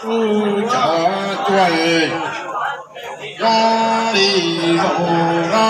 Lub cov cuaj zoo li zaum no,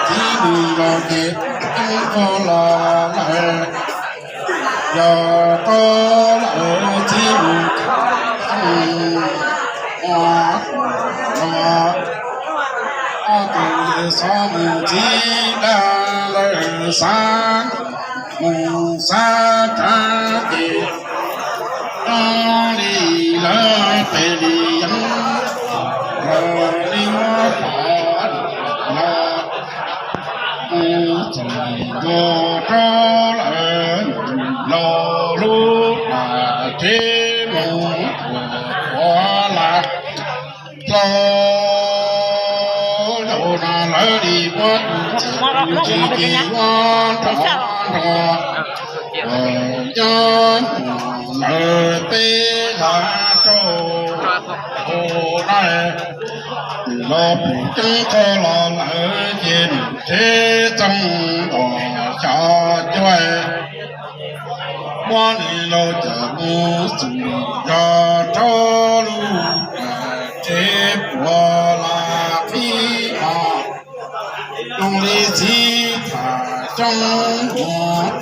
txiv mus los ces tub koj los lawm, yog koj lawm txiv mus, ua no, ob tug xov mus txiv dab lawm xav mus xav rov ces zoo li lawv pem li yeeb los li muab pom los mus txog ntua rau lawm los lub pas tsev mus ua lam hlo zaum no lawv li muab tus txiv tus tsis ces muab nrov nrov nyob lawv peb lav rau hauv na. Los pum ceeb qhov los lawv ces nws tsev txoog ntom xyov cuaj muab nws laus cawm mus xum zos rau lub tsev puav lam qhib os. Zoo li txiv tham xyoob mus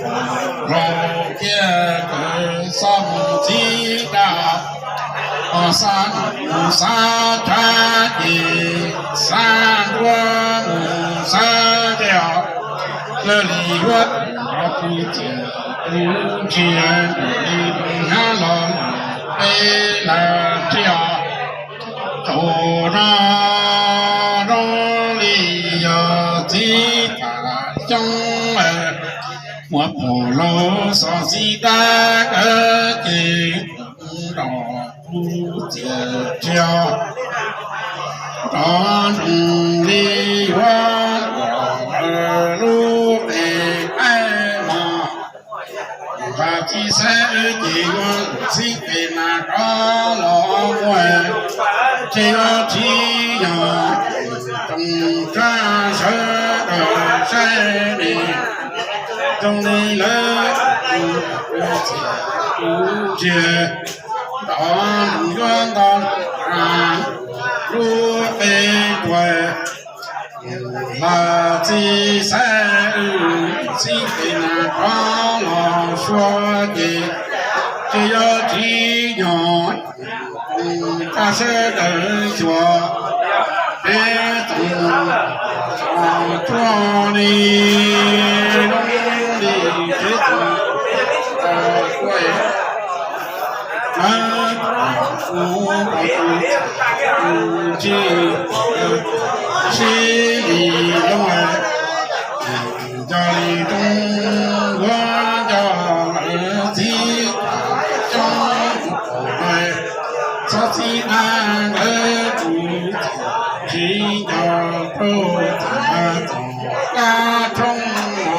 los kiag kawm xov mus txiv dab, xav mus xav rov ces xav nruab mus xav dej os. Lawv li yuav rau kuv txiv kuv ntsia nraim li hnyav los peb lawv thiaj thaum no zoo li yog txiv tham xyoob muab pom los xov txiv dab kawm ces nrog kuv txiv thiaj rov zoo li yuav lub qe qaib no. Nqa txiv saib wb ces yuav txib pem mas rov los muaj, ces yuav tsis yog tsoom tsab sawv daws saib li zoo li lawv ntsia nrov yuav ntau lub qe tuaj. Nqa txiv saib wb txib pem mas rov los suav ces, ces yuav tsis yog tsab sawv daws xyuas peb txoos tsuag li zoo li peb txoos tsuag. Sib li loj, cog li roob nkuaj cog lawv txib coob, txhob txib dab ntawd tus txiv nco rau txim txom kab roob no.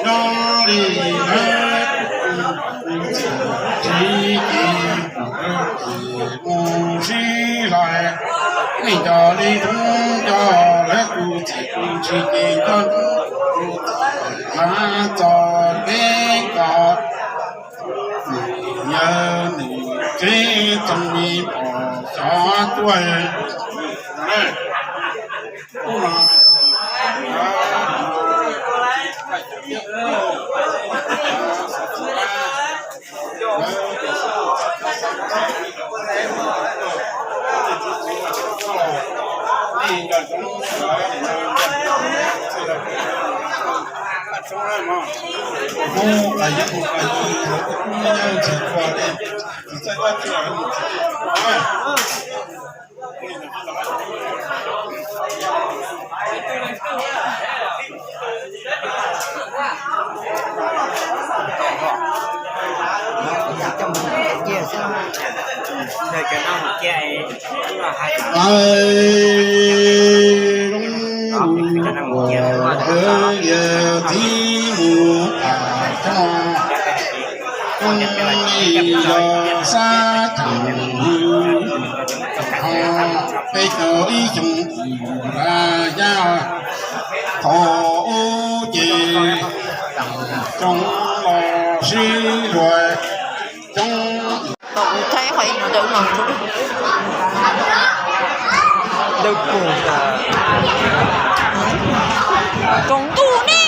Nyob li lawv txiv ces mus sib hlais, nej nco li roob nco lawv tus txiv tus tsis ces nco roob tus txiv hnav txog kev nco. Nws yawg nws tsev txoos li pom xyov tuaj. Txiv mus tas tso, zoo li yog xav thaum peb caug ib xyoo tus la yaj, thaum ub ces tsoom los sib luag coob. Ntawm no ntawd pum tas tsaus ntuj ne.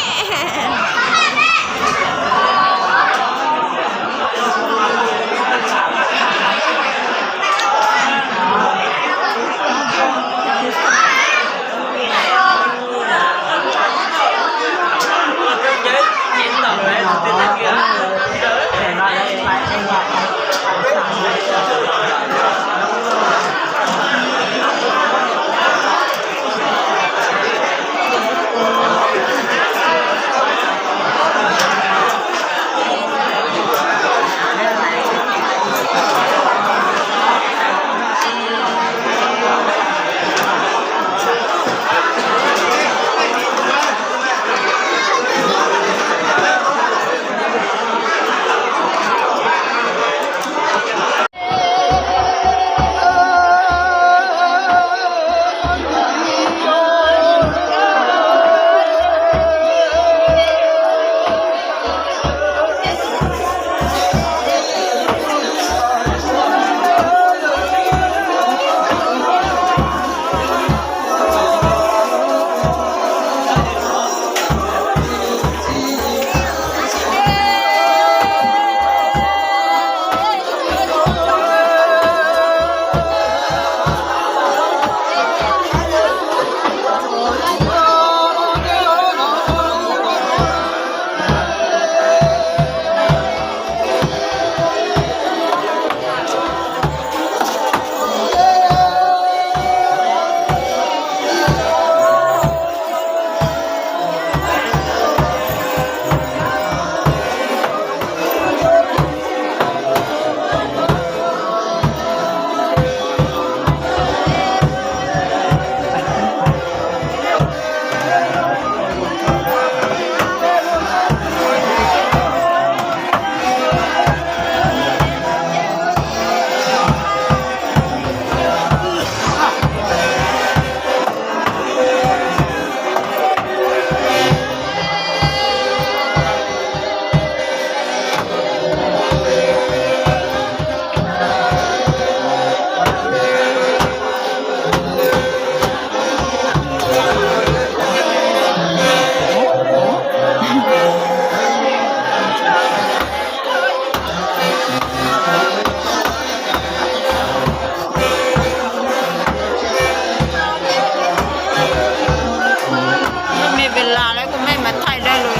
Mej ve las lawm kuv mej mas thaij dawb lug.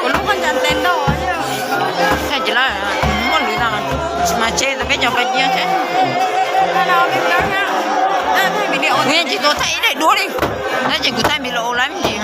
Kuv lub koj ncas tes ntau. Thaij tsis lawm, muaj lwm no tsis mas tseg tau peb cov koj cia thiab. Kuv yeej tsis tau thaij ib daim duab li, tab sis kuv thaij npis los ua lab ntsis.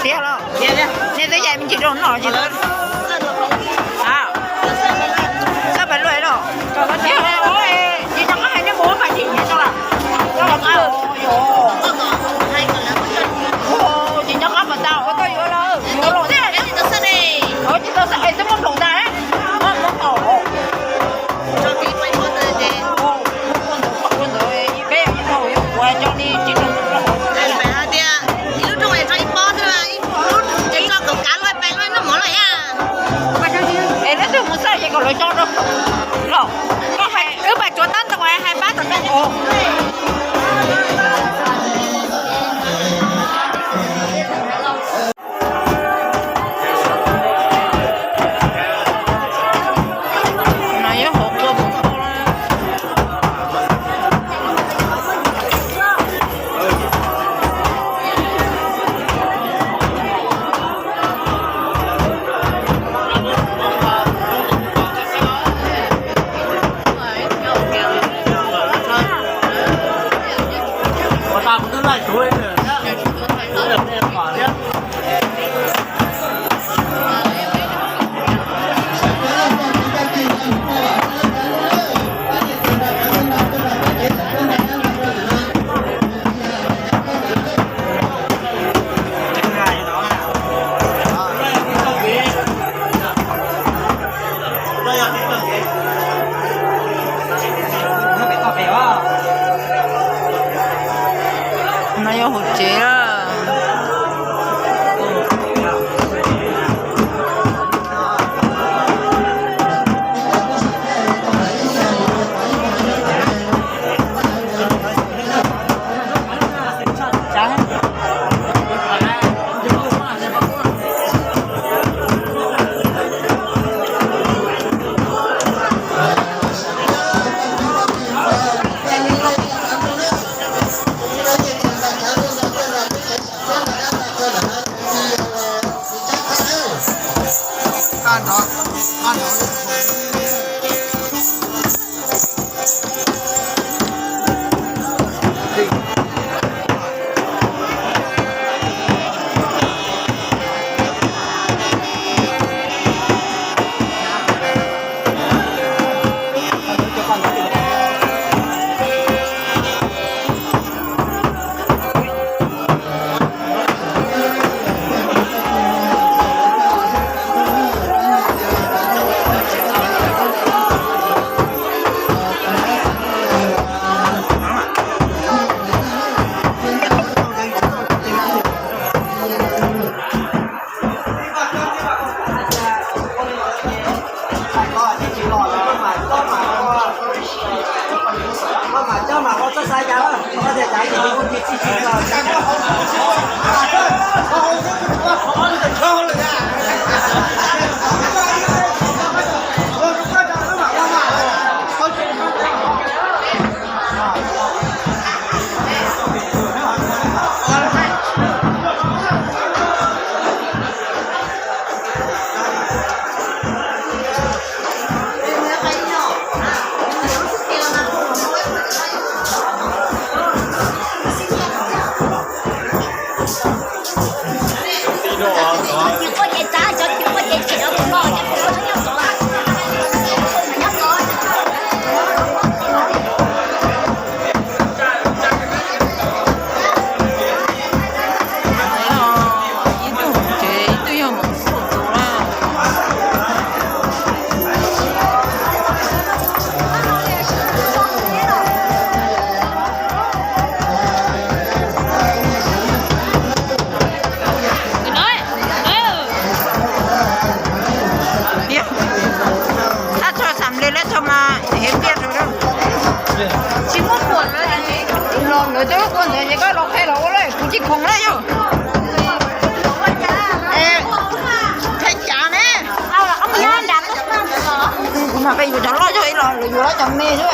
Tiag los, nej twb yaim me ntsis rau no tsis tau. Xab pais luaj los. Ces nco qab hais nej mus pais tim nyiam rau lawm. Ces nco qab pas tas ua tau yuav los, yuav los thiab. Tsis tau xav es twb muab nplaum tas, muab nplaum. Peb ib thaum yuav ua cov ni tsis hais tias ib lub rooj es tso ib pob xwb, ces tso kaum kav luaj pes luaj noj mov lawm. No yog hauv tsev lawm. Ib tug hauv tsev, ib tug yog mus xauj tus na. Thaj tsam li lab tso mas hev tiag rau. Tsis muaj kuam los lawv cov lub kua ntawd ces koj los qhia los ua lawm, kuv tsis khoom lawm yog. Qhia cas ne? Kuv mas peb yuav cov loj yog ib los lawv yuav cov me xwb.